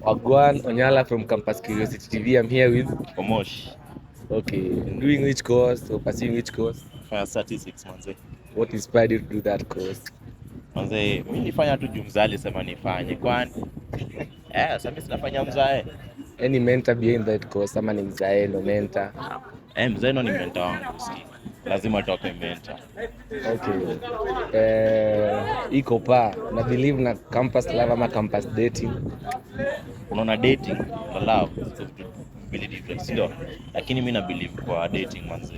Wagwan, Onyala from Campus Curiosity TV. I'm here with Omosh. Okay, doing which course or pursuing which course? Fanya statistics, manze. What inspired you to do that course? Manze, mimi nilifanya tu juu mzae alisema nifanye. Kwani sasa mimi sinafanya mzae. Any mentor behind that course? Ama ni mzae ndo mentor? Mzae ndo ni mentor wangu, sikii. Lazima toke mentor. Okay. Iko pa na believe na campus love ama campus dating? Unaona, dating na love ziko vitu mbili different, si ndio? Lakini mimi na believe kwa dating, manze.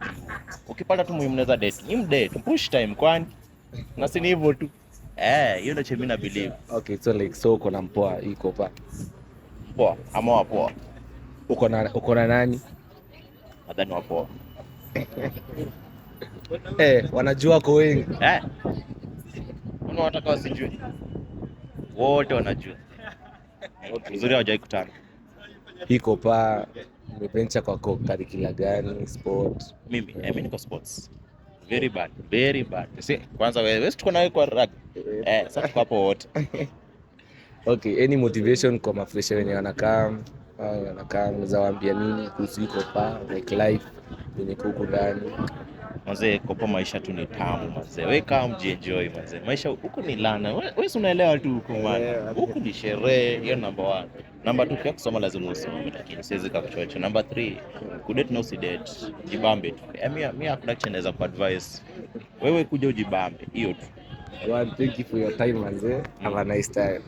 Juu ukipata tu muhimu unaweza date, ni mdate, push time, kwani na si ni hivyo tu. Hiyo ndio mimi na believe. Okay, so like, so uko na mpoa iko pa? Poa ama wapoa? Uko na nani? Nadhani wapoa. Wanajua wako wengi. Mbona wanataka wasijue? Wote wanajua. Okay. Uzuri hawajai kutana. Iko pa umeventure kwa curricular gani, sport? Mimi, mimi niko sports. Very bad, very bad. Si, kwanza wewe tuko na wewe kwa rugby. Sasa tuko hapo wote. Okay, any motivation kwa mafresha wenye wanakaa, unaweza waambia nini kuhusu iko pa, like life yenye iko huku ndani? Manze, kopo maisha tu ni tamu, manze. Wewe kama mjienjoy, manze. Maisha huku ni lana. Wewe si unaelewa tu huku, man. Elewa. Huku ni sherehe, hiyo number one. Number two, pia kusoma lazima usome, lakini siwezi kukuchocha. Number three, kudate na usidate. Jibambe tu. Mimi hakuna kitu naweza kuadvise. Wewe kuja ujibambe, hiyo tu. One, thank you for your time, manze. Have a nice time.